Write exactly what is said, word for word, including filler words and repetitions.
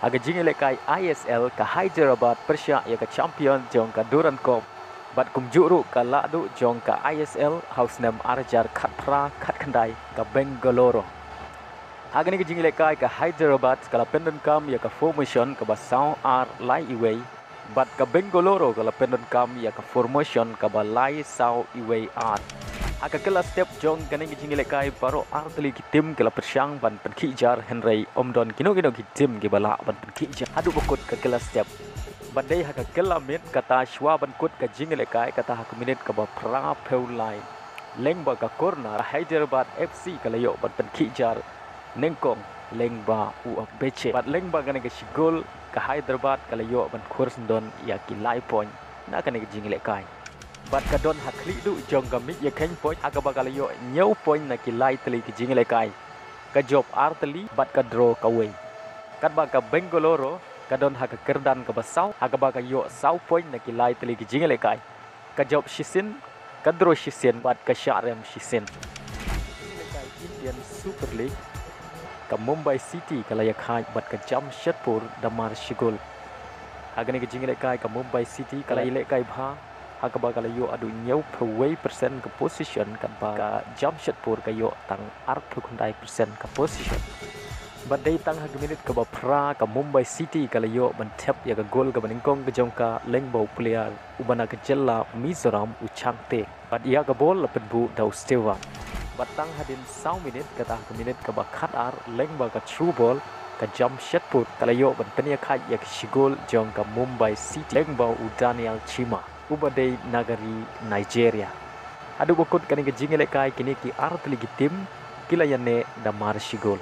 Ha ka jingïalehkai I S L, ka Hyderabad pyrshah ïa ka champion jong ka Durand Cup. Bad kumjuh ruh ka lahduh jong ka I S L ha u snem ar hajar khatphra khatkhyndai, ka Bengaluru. Ha kane ka jingïalehkai, ka Hyderabad ka la pyndonkam ïa ka formation kaba saw ar lai iwei. Bad ka Bengaluru ka la pyndonkam ïa ka formation kaba lai saw iwei ar. Ha ka kylla step jong kane ka jingïalehkai, baroh artylli ki tim ki la pyrshang ban pynkhih jar, hynrei ym don kino kino ki tim kiba lah ban pynkhih jar haduh ba kut ka kylla step. Bad dei ha ka kylla miet, kata shuwa ban kut ka jingïalehkai, kata ha ka minit kaba phraphew lai, lyngba ka corner, Hyderabad F C ka la ïoh ban pynkhih jar nyngkong lyngba u Abeche. Bad lyngba kane ka shi gol, ka Hyderabad ka la ïoh ban khur syndon ïa ki lai point na kane ka jingïalehkai. Bad ka don ha khlieh duh jong ka miej ïakheiñ point, ha kaba ka la ïoh hynñiew point na ki lai tylli ki jingïalehkai, ka jop artylli bad ka draw kawei. Katba ka Bengaluru ka don ha ka kyrdan kaba saw, ha kaba ka ïoh saw point na ki lai tylli ki jingïalehkai, ka jop shisien, ka draw shisien bad ka shah rem shisien. Indian Super League, ka Mumbai City ka la ïakhaid bad ka Jamshedpur da mar shi gol. Ha kane ka jingïalehkai, ka Mumbai City ka la ïalehkai bha, ha kaba ka la ïoh haduh hynñiewphew wei percent ka possession, katba ka Jamshedpur ka ïoh tang arphew khyndai percent ka possession. Bad dei tang ha ka minit kaba phra, ka Mumbai City ka la ïoh ban thep ïa ka gol kaba nyngkong ka jong ka lyngba u player uba na ka jylla Mizoram, u Chhangte. Bad ïa ka bol la pynbuh da u Stewart. Bad tang hadien saw minit, kata ha ka minit kaba khatar, lyngba ka through ball, ka Jamshedpur ka la ïoh ban pynïakhaid ïa ka shi gol jong ka Mumbai City lyngba u Daniel Chima, uba dei na ka ri Nigeria. Haduh ba kut kane ka jingïalehkai, kine ki artylli ki tim ki la ïaneh da mar shi gol.